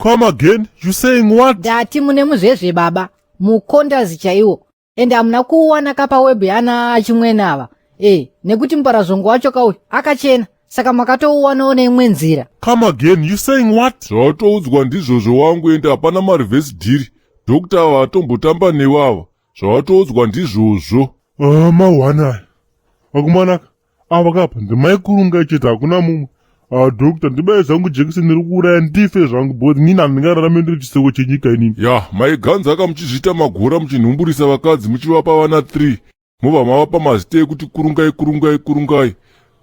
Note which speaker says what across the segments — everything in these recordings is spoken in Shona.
Speaker 1: Come again, you saying what?
Speaker 2: Ndati mune muzvezve baba, mukondazi chaiwo. Ende hamuna kuuwana ka pawebhu yana achimwene ava. E, nekuti muparazvongo wacho kauyu akachena, saka makatouwanawo neimwe nzira.
Speaker 1: Come again, you saying what?
Speaker 3: Zvawatoudzwa ndizvozvo wangu, ende hapana mareverse deal. Doctor ava vatombotamba newe ava. Zvawatoudzwa ndizvozvo.
Speaker 1: Ah, mahwana aya. Vakomanaka, ava kapa ndimaikurunga chete, hakuna mumwe. Ah, doctor, ndibaye zvangu jekiseni riri kuuraya ndife zvangu, because inini handingararame ndiri chiseko chenyika inini.
Speaker 3: Ya, maiganza aka muchizviita magora muchinhumburisa vakadzi muchivapa vana 3. Mobva mavapa mazita ekuti kurungai kurungai kurungai.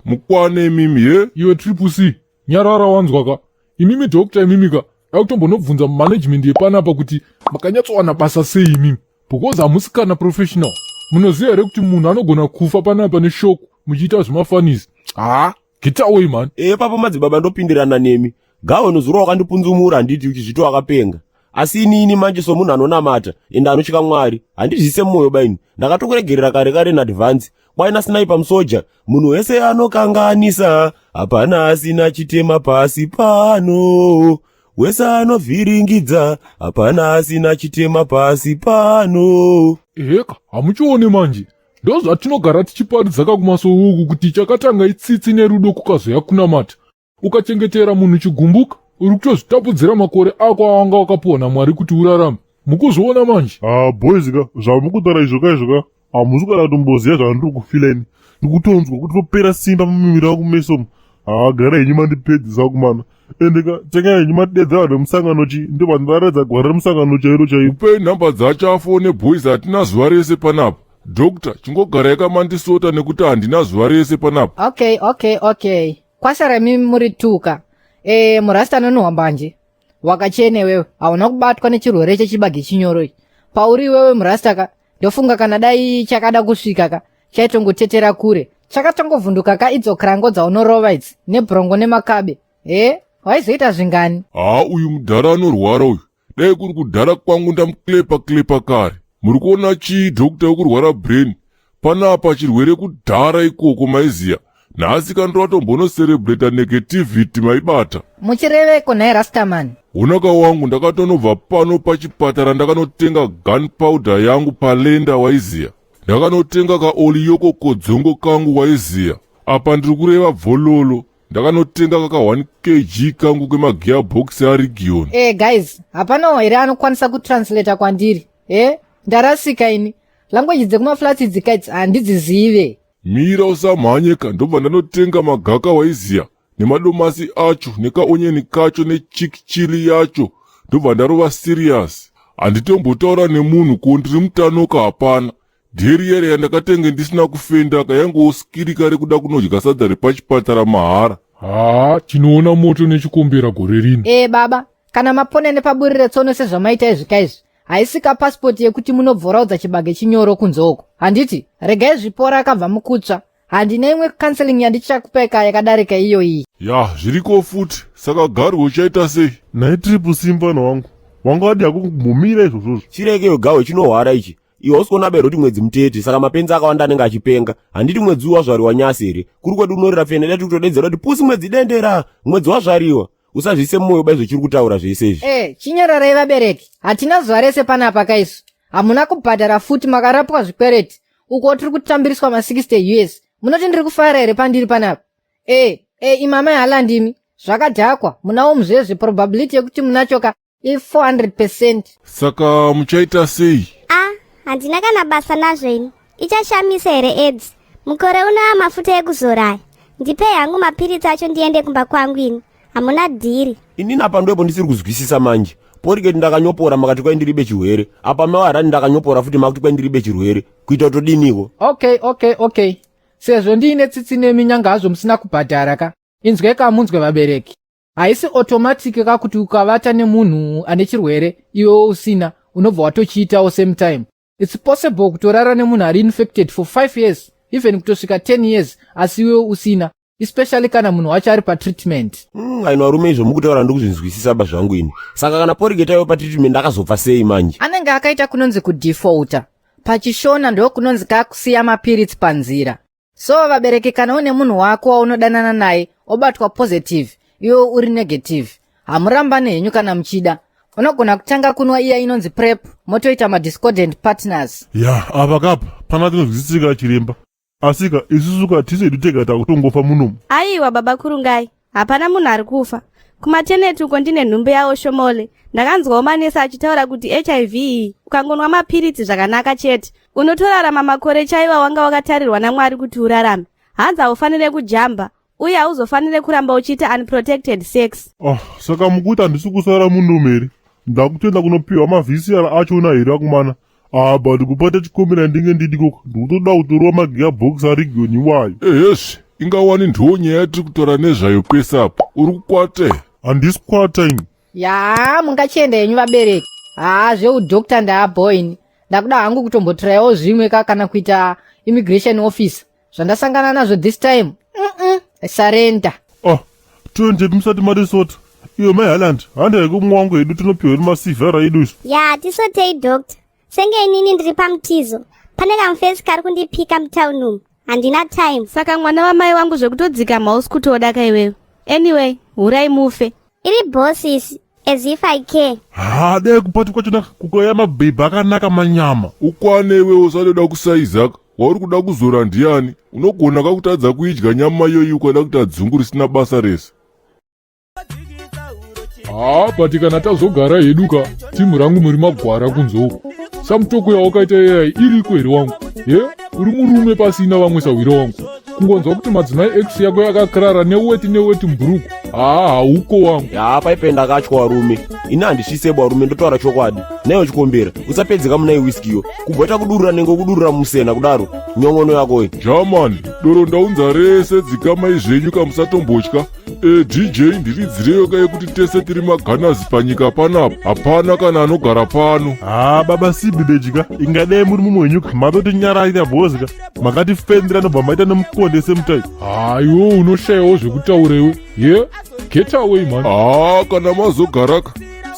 Speaker 3: Mukwane imimi he?
Speaker 4: Iwe Triple C, nyarara wanzwa ka. Imimi doctor imimi ka, dakutombonobvunza management yepanapa kuti makanyatsowana basa sei imimi. Because hamusi kana professional. Munoziva here kuti munhu anogona kufa panapa neshock muchiita zvemafanisi? Ha, get away man.
Speaker 5: E papo madzibaba ndopindirana nemi. Gawe nozuro wakandipunzumura handiti uchizviti wakapenga. Asi inini manje somunhu anonamata ende anotya Mwari, handizviise mumwoyo baini. Ndakatokuregerera kare kare in advance. Kwaina sniper musoja, munhu wese anokanganisa, hapana asina chitema pasi pano. Wese anovhiringidza, hapana asina chitema pasi pano.
Speaker 4: Eheka, hamuchione manje. Ndozvatinogara tichiparidza kakumaso uku kuti chakatanga itsitsi nerudo kukazoya kunamata. Ukachengetera munhu chigumbuka, uri kutozvitapudzira makore ako awanga wakapiwa naMwari kuti urarame. Mukuzviona manje?
Speaker 1: Ah, boys ka, zvamukutaura izvo ka izvo ka, hamusi kana kutomboziva zvandiri kufila ini. Ndikutonzwa kuti topera simba mumiviri wangu meso umu. Ah, gara henyu mandipedzisa kumana. Ende ka, tengai henyu madedza vanhu vemusangano chi, ndobva ndaratidza gwara remusangano chairo chairo.
Speaker 3: Upei nhamba dzacho afone boys, hatina zuva rese panapa. Doctor, chingogarai kamandisota nekuti handina zuva rese panapa.
Speaker 2: Okay. Kwasara imimi muri tuka. E, murasta anonhuhwa mbanje. Wakachena iwewe, hauna kubatwa nechirwere chechibage chinyoro ichi. Pauri iwewe murasta ka, ndofunga kana dai chakada kusvika ka, chaitongotetera kure. Chakatongovhunduka ka idzo krango dzaunorova idzi, nebrongo nemakabe. E, waizoita zvingani?
Speaker 3: Haa, uyu mudhara anorwara uyu. Dai kuri kudhara kwangu ndamuklepa klepa kare. Muri kuona chii doctor wekurwara brain? Panapa chirwere kudhara ikoko maiziya. Nhasi kandovatombonocerebrata negativity maibata.
Speaker 2: Muchireveko nhai Rastaman?
Speaker 3: Hunaka wangu, ndakatonobva pano pachipatara ndakanotenga gunpowder yangu palenda waiziya. Ndakanotenga kaoliyoko kodzongo kangu waiziya. Apa ndiri kureva bvololo. Ndakanotenga kaka 1 kg kangu kemagearbox aregion.
Speaker 2: Eh guys, hapanawo here anokwanisa kutranslata kwandiri? Eh, ndarasika ini. Language dzekumaflats idzi kaidzi handidzizive.
Speaker 3: Mira usamhanyeka, ndobva ndanotenga magaka waiziya nemadomasi acho nekaonyeni kacho nechick chili yacho, ndobva ndarova serious. Handitombotaura nemunhu ko ndiri mutanoka hapana. Dheri yere yandakatenge ndisina kufendaka yangoskirika rekuda kunodya sadza repachipatara mahara.
Speaker 4: Haa, tinoona moto nechikombera gore rino.
Speaker 2: E baba, kana mapona nepaburi retsono sezvamaita izvi kaizvi, haisi ka passport yekuti munobvoraudza chibage chinyoro kunze uko. Handiti, regai zvipora akabva mukutsva. Handina imwe counseling yandichakupai ka yakadarika iyo iyi.
Speaker 3: Ya, zviriko futi. Saka garwe uchaita sei?
Speaker 1: Nhai Triple C mfana wangu, wanga wadi hako kumbomira izvozvozvo.
Speaker 5: Chirekeyo gawe chinohwara ichi. Iwe hausi kuona bero kuti mwedzi mutete, saka mapenzi akawanda anenge achipenga. Handiti mwedzi uyu wazvariwa nyasi here? Kuri kwedu unorira pfene dati kutodedzera kuti pusi mwedzi dendera, mwedzi wazvariwa. Usazviise mumwoyo ba izvo chiri kutaura zvese izvi.
Speaker 2: Eh, chinyararai vabereki. Hatina zuva rese panapa kaisu. Hamuna kubhadhara futi makarapwa zvikwereti. Uko tiri kutambiriswa ma 60 US. Munoti ndiri kufara here pandiri panapa? Eh, eh imama Haaland imi. Zvakadhakwa. Munawo muzvezve probability yekuti munacho ka i 400%.
Speaker 3: Saka muchaita sei?
Speaker 6: Ah, handina kana basa nazvo ini. Ichashamisa here AIDS? Mukore uno amafuta ekuzora aya. Ndipei hangu mapiritsi acho ndiende kumba kwangu ini. Hamuna dhiri.
Speaker 5: Inini apa ndoipo ndisiri kuzwisisa manje. Poriketi ndakanyopora makati kwai ndiribe chirwere. Apa mawarani ndakanyopora futi makuti kwai ndiribe chirwere. Kuita kutodiniko?
Speaker 2: Okay. Sezvo ndiine tsitsi nemi nyanga hazvo musina kubhadhara ka. Inzwai ka munzwe vabereki. Haisi automatic ka kuti ukavata nemunhu ane chirwere iwe usina unobva watochiitawo same time. It's possible kutorara nemunhu ari infected for 5 years even kutosvika 10 years asi iwe usina, especially kana munhu wacho ari patreatment.
Speaker 5: Aino varume izvo mukutaura ndikuzvinzwisisa ba zvangu ini. Saka kana poriketi aiwa patreatment akazobva sei manje?
Speaker 2: Anenge akaita kunonzi kudefaulter. Pachishona ndokunonzi kakusiya mapiritsi panzira. So vabereki, kana une munhu wako waunodanana naye obatwa positive iwe uri negative,
Speaker 7: Hamurambane henyu kana muchida. Unogona kutanga kunwa iya inonzi PrEP motoita madiscordant partners.
Speaker 1: Ya, apa kapa pana tinozwisisika chiremba. Asika isusu ka tisu hedu tega takutongofa munomu.
Speaker 8: Aiwa baba Kurungai, hapana munhu ari kufa. Kumateneti uko ndine nhumbu yawo Shomole. Ndakanzwawo manesi achitaura kuti HIV iyi ukangonwa mapiritsi zvakanaka chete unotorarama makore chaiwa wanga wakatarirwa naMwari kuti urarame. Hanzi haufanire kujamba uye hauzofanire kuramba uchiita unprotected sex.
Speaker 1: Ah, saka mukuti handisi kusara munomu here? Ndakutoenda kunopiwa maVCR achona here akomana? Ah, but kupata chikombera ndinge ndidiko ndikutoda kutorova magearbox aregion iwayo.
Speaker 3: Ehezve, ingawani ndiwo nyaya yatiri kutaura nezvayo pese apa. Uri kukwata here?
Speaker 1: Handisi kwata ini.
Speaker 7: Yaa, mungachienda henyu vabereki. Haa, zveudoctor ndaabhoini. Ndakuda hangu kutombotrayawo zvimwe ka kana kuita immigration officer. Zvandasangana nazvo this time. Surrender.
Speaker 1: Ah, toendepi musati matisota? Iyo mai Haaland, handai kumwe wangu hedu tinopiwa hedu maCVR edu isu.
Speaker 6: Ya, tisotei doctor. Senge inini ndiri pamutizo. Pane kamufesi kari kundipika mutown umu. Handina time.
Speaker 8: Saka mwana wamai wangu zvekutodzika mhausi kutoda ka iwewe. Anyway, hurai mufe.
Speaker 6: Iri boss isi, as if I care.
Speaker 1: Ha, dai kupati kwachona kukauya mabhebhi akanaka manyama.
Speaker 3: Ukwane iwewe usadoda kusaizaka. Wauri kuda kuzora ndiani? Unogona kakutadza kuidya nyama iyoyi ukada kuita dzungu risina basa rese.
Speaker 4: Haa, but kana tazogara hedu ka, timu rangu muri magwara kunze uku. Samutoko yawakaita iyai iriko here wangu? Ye, uri murume pasina vamwe sahwira wangu. Kungonzwa kuti madzimai ex yako yakakrara neweti neweti mubhuruku. Haa, hauko wangu.
Speaker 5: Ya, paipe ndakatya warume. Ini handisvisebo warume, ndotaura chokwadi. Naiwe chikombera, usapedzeka muna iwhiskiyo. Kubva kudurura nenge kudurura musena kudaro. Nyongono yako iyi.
Speaker 3: German, doro ndaunza rese dzikamai zvenyu kamusatombotya. DJ ndiridzireyo ka yekuti tese tiri maganazi panyika panapa. Hapana kana anogara pano.
Speaker 1: Ha, baba Sibidejika, ingadai muri mumwe wenyu matotinyararira bhozika. Makatifendera nobva maita nemukonde semutai.
Speaker 4: Haa, iwe unoshayawo zvekutaura iwe. Ye, get away man.
Speaker 3: Haa, kana mazogaraka.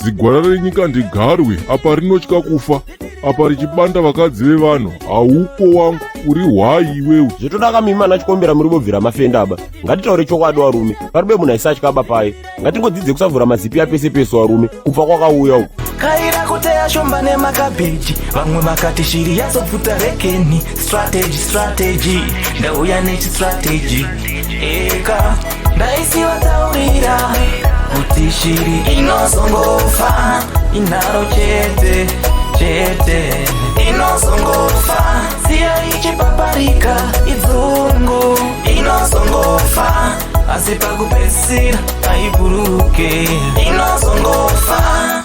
Speaker 3: Zigwara renyika ndigarwe, apa rinotya kufa. Apa richibanda vakadzi vevanhu. Hauko wangu, uri hwai iwewe.
Speaker 5: Zvetoda kamimi ana chikombera muri bobvira mafenda aba. Ngatitaure chokwadi warume. Paribe munhu aisatya aba paye. Ngatingodzidze kusavhura mazipi apese pese warume. Kubva kwakauya uku.
Speaker 9: Kaira kuteya shomba nemakabheji, vamwe vakati shiri yazopfuta rekeni. Strategy, strategy, ndauya nechistrategy. Eka ndaisivataurira kuti shiri inozongofa inharo chete chete, inozongofa siya ichipaparika idzungu, inozongofa asi pakupedzisira aibhuruke.